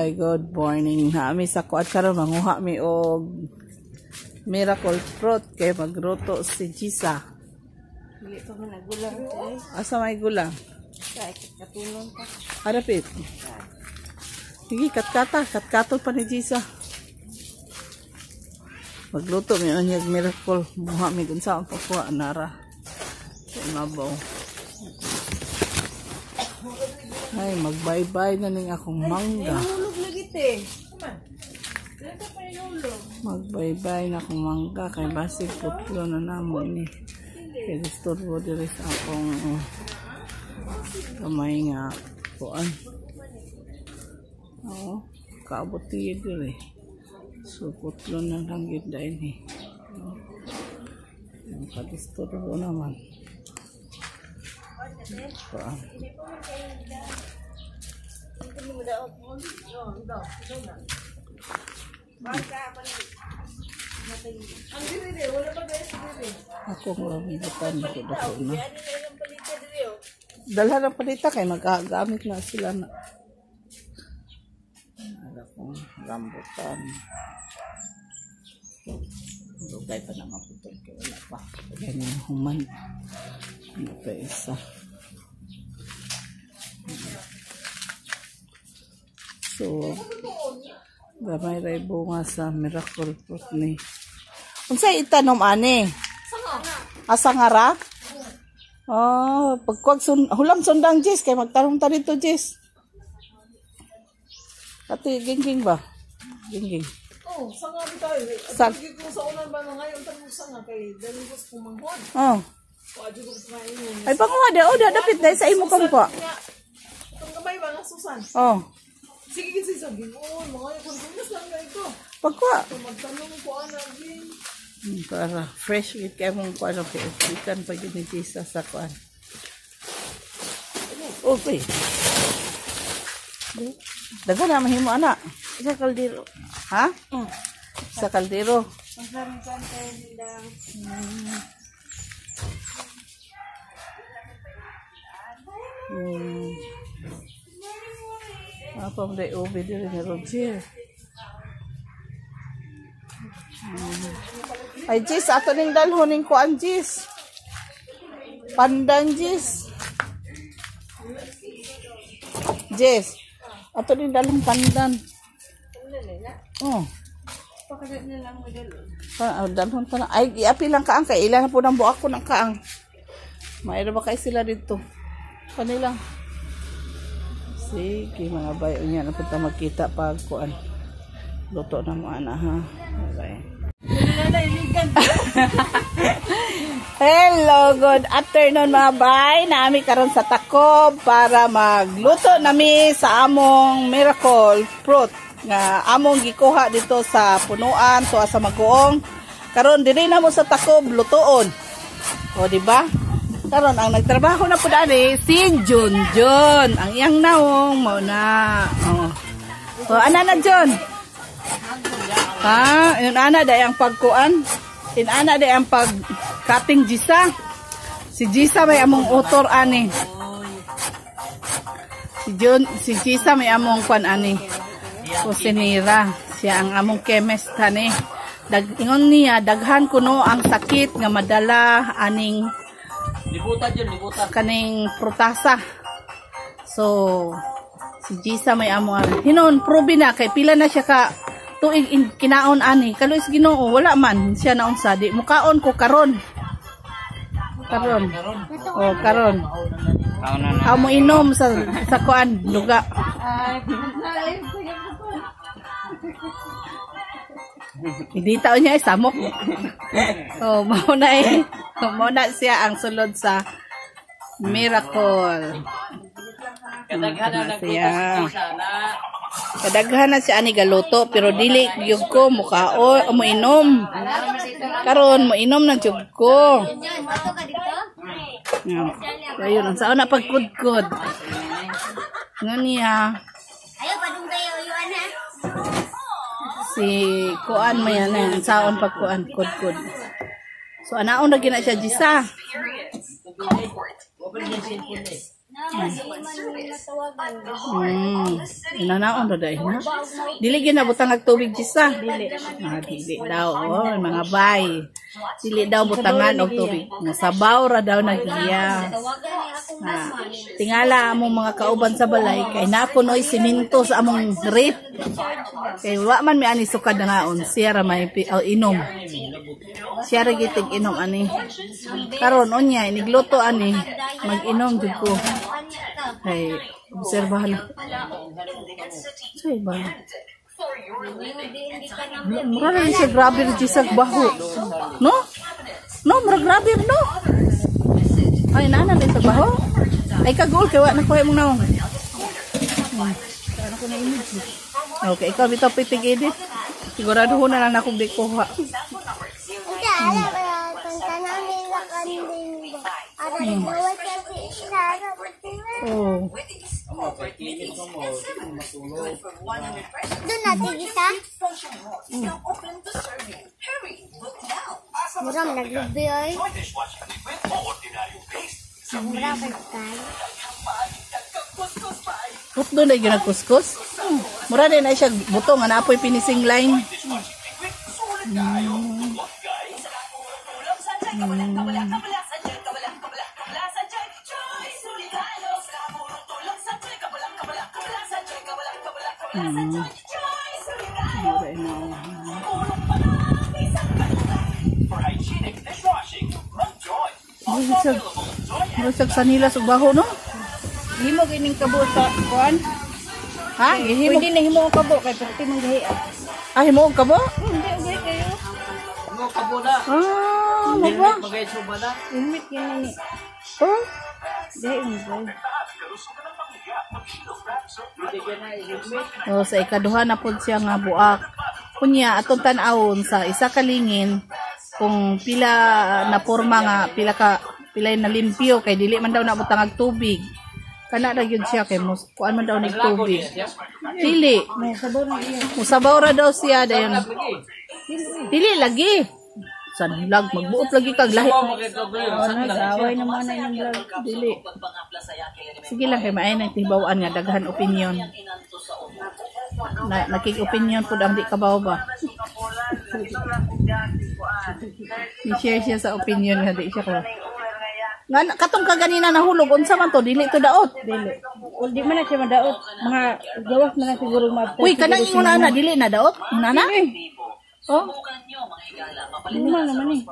Bay, good morning. Naami sa kuat karon, manguha mi og miracle fruit kay magluto si Gisa. Dili pa man nagulang eh. Asa may gulang? Sa katunon pa. Harapit. Sige, katkata. Katkaton pa ni Gisa. Magluto mi unyag miracle. Muha mi kung saan pagkuha. Nara. Sa imabaw. Ay, mag-bye-bye na ning akong mangga. Hulog lagi te. Dito pa yung hulog. Mag-bye-bye na akong mangga kay basig putlo na namo ni. Kay disturbo diri sa akong kamay nga kuan. Oo, kaabot tiyo diri. So putlo na lang gid dahil ni. Oo. Ang kadisturbo naman. Kuan. Ako ang rambutan ko dako na. Dalhan ang palita kay magagamit na sila na. Ala kong rambutan. Lugay pa na maputol kay wala pa. Ganyan human. Ano pa isa. So, gamay ray bunga sa miracle fruit ni. Unsay itanom ani? Asa nga ra? Oh, pagkuwag sun hulam sundang Jis kay magtanom ta dito, Jis. Pati gingging ba? Gingging. Oh, sanga bitaw. Sa Sige ko sa unan ba na ngayon tanong sanga kay dali ko sa pumanghod. Oh. Wa jud ko kumain yun. Ay panguha da oh, da dapit dai sa imo kang kuha. Itong gamay ba nga Susan? Oh, Sige gid sa ginoo, mga kun kunas lang na ito. Pagkuha. So magtanong ko ana gin. Para fresh gid kay mong kuha no kay ikan pa gid ni Jisa sa kuan. Okay. Daghan na mahimo ana. Isa kaldero. Ha? Sa kaldero. Masarang kan tayo nindang. Apa mo day ubi diri ni Roger. Ay, Jis, ato ning dalhon ning kuan, Jis. Pandan, Jis. Jis, ato ning dalhon pandan. Oh. Pakadat na lang mo dalo. Pa, oh, dalhon pa na. Ay, iapi lang kaang kay ilan na po ng buak ko ng kaang. Mayroon ba kay sila dito? Kanilang. Sige, mga bayo niya na punta magkita pag kuan. Luto na mo ana ha. Bye. Hello, good afternoon mga bay. Naami karon sa Takob para magluto nami sa among miracle fruit nga among gikuha dito sa punuan tuwa sa Maguong. Karon diri na mo sa Takob lutoon. O di ba? Karon ang nagtrabaho na pud ani si Junjun. Ang iyang naong mao na. Oh. O ana na Jun. Ha, yun ana day ang pagkuan. Inana day ang pag cutting Gisa. Si Gisa may among utor ani. Si Jun, si Gisa may among kuan ani. Kusinira. Siya ang among chemist ani. Dag ingon niya daghan kuno ang sakit nga madala aning Libutan yun, libutan. Kaning prutasa. So si Gisa may amo ani. Hinon probe na kay pila na siya ka tuig kinaon ani. Kaluis Ginoo wala man siya naunsa di mukaon ko karon. Karon. Oh, karon. Amo inom sa kuan luga. Hindi tao niya ay samok. Oh, mao na eh. Mao na siya ang sulod sa miracle. Kadaghan na Ano siya. nagluto si Gisa na. Kadaghan na siya ani galuto pero dili gyud ko mukao mo inom. Karon mo inom na jud ko. Ayun ang saon na pagkudkod. Nga niya. Ayaw, padung kayo, yun ha. Si kuan mo yan eh, ang saon pagkuan kudkod. So anaon na gina siya Gisa. Open yung cellphone eh. Inanaon ra dai na. Dili gyud na butang og tubig, Jisa. Dili. Ah, dili daw, oh, mga bay. Dili daw butangan og tubig. Nasabaw ra daw na iya. Ah, tingala among mga kauban sa balay kay nakunoy siminto sa among rep. Kay wa man mi ani sukad na ngaon, siya ra may oh, inom. Siya ra gitig inom ani. Karon unya inigluto ani, mag-inom jud ko. Kay obserbahan na. Say ba? Mura na siya grabe rin siya baho. No? No, mura grabe no? Ay, nana na sa baho. Ay, kagul, kay wa na kuha mong naong. Okay, ikaw bitaw pitig edit. Sigurado ho na lang akong di kuha. Hindi, alam ko kung tanong nila kanding ba. Aray, gawa sa isa. Oh. Doon natin isa. Muram, naglubi ay. Muram, pagkain. Putdo na yung nagkuskus. Mura din na siya buto nga naapoy finishing line. Mura na. Mura siya sanilas ug baho, no? Himo gining kabo sa kuan. Ha? Gihimo. Pwede na himo ang kabo kay perti man gahi. Ah, himo og kabo? Hindi ugay kayo. Mo kabo na. Ah, mo ba? Magay suba na. Helmet gyud ni. Oh. Gahi mo ba? Hindi ka na i-helmet. Oh, sa ikaduha na pod siya nga buak. Unya atong tan-awon sa isa ka lingin kung pila na porma nga pila ka pila na limpyo kay dili man daw nabutang og tubig. Kana ra gyud siya kay mus kuan man daw nig tubig. Dili. Musabaw ra daw siya dayon. Dili lagi. Sanlag magbuot lagi kag lahi. Mo magay kabo. Away naman na inyong vlog. Dili. Sige lang kay maay nang tibaw-an nga daghan opinion. Na nakig-opinion pud ang di kabaw ba. I-share siya sa opinion nga di siya ko. Nga katong kaganina nahulog unsa man to, dili to daot? Dili. O di man na siya madaot. Mga gawas na lang siguro ma. Uy, kanang ingon ana dili na daot? Ingon ana? Oh, Luma naman eh.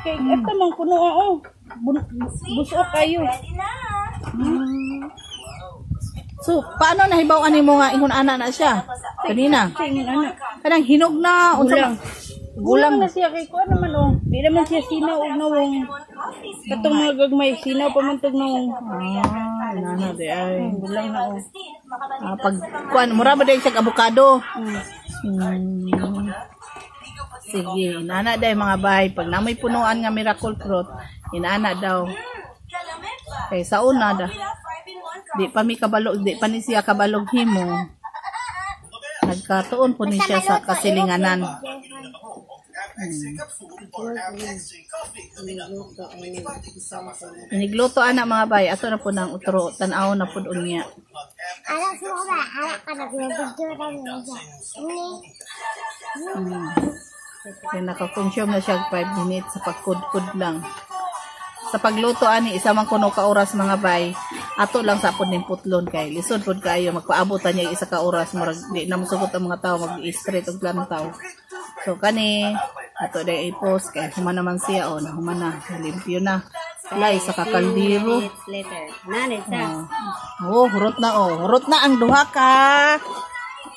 Kay eto man kuno oo. Busok kayo. So paano nahibaw-an nimo nga ingon ana na siya? Kanina. Ingon ana. Kanang hinog na unsa man? Gulang na siya kay kuan naman oh. Di naman siya sinaw og nawong. Katong mga gagmay sinaw pa man tog nawong. Ah, inana di ay. Gulang na oh. Ah, pag kuan mura ba din siya avocado? Sige, inana day mga bay, pag namoy punuan nga miracle fruit, inana daw. Kay sa una da. Di pa mi kabalo, di pa ni siya kabalog himo. Nagkatuon po ni siya sa kasilinganan. Inigluto ana mga bay, ato na po nang utro, tan-aw na pud unya. Anak mo ba? Anak ka na. Pinabidyo ka na siya. Ini. Kaya nakakonsume na siya 5 minutes sa pagkudkud lang. Sa pagluto ani isa man kuno ka oras mga bay. Ato lang sa pod ning putlon kay lisod pod kaayo magpaabot ta niya isa ka oras, murag di na mosugot ang mga tao mag-straight og lantaw. So kani ato day i-post kay human naman siya, oh, nahuman na, limpyo na. Lay sa kakaldiro. Later. Nanay sa. Oh, hurot na oh. Hurot na ang duha ka.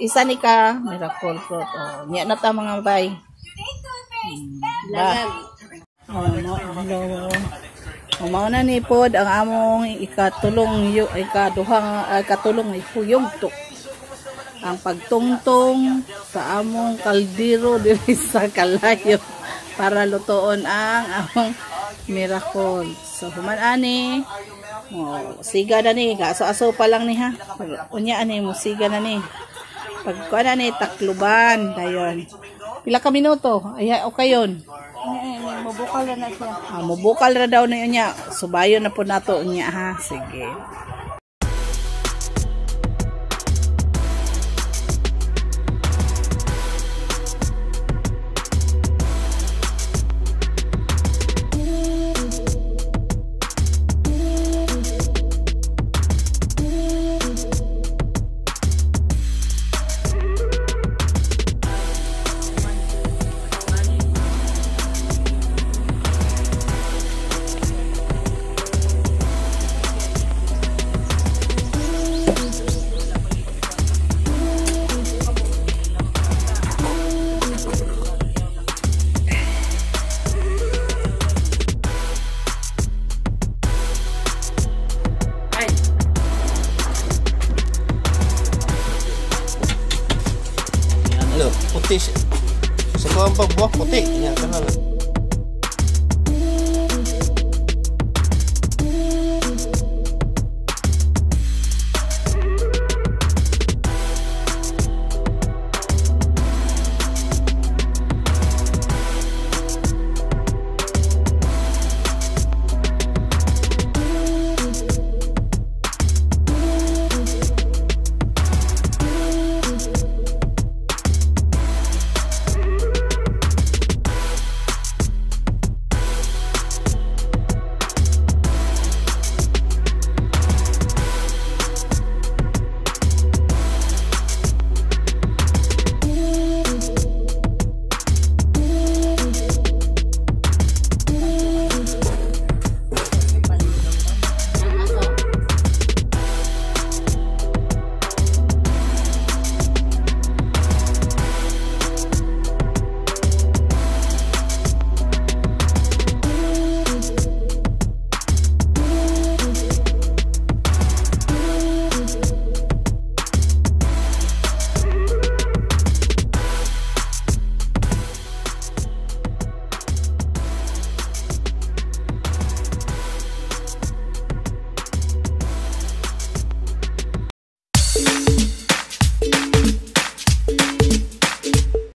Isa ni ka miracle fruit. Oh, nya na ta mga bay. Lagag. Oh, no, hello. Oh, mao na ni pod ang among ikatulong yu ikaduhang ikatulong huyog to. Ang pagtungtong sa among kaldero diri sa kalayo para lutoon ang among miracle. So human ani, oh, siga na ni, aso-aso pa lang ni ha. Unya ani mo siga na ni. Pag kuan na ni takluban dayon. Pila ka minuto? Ay, okay yun. Mabukal na na siya. Ah, mubukal ra daw na niya. Subayon na po nato niya ha. Sige. Ano, puti siya. Sa kuang pagbuwak, puti. Yan, kana lang.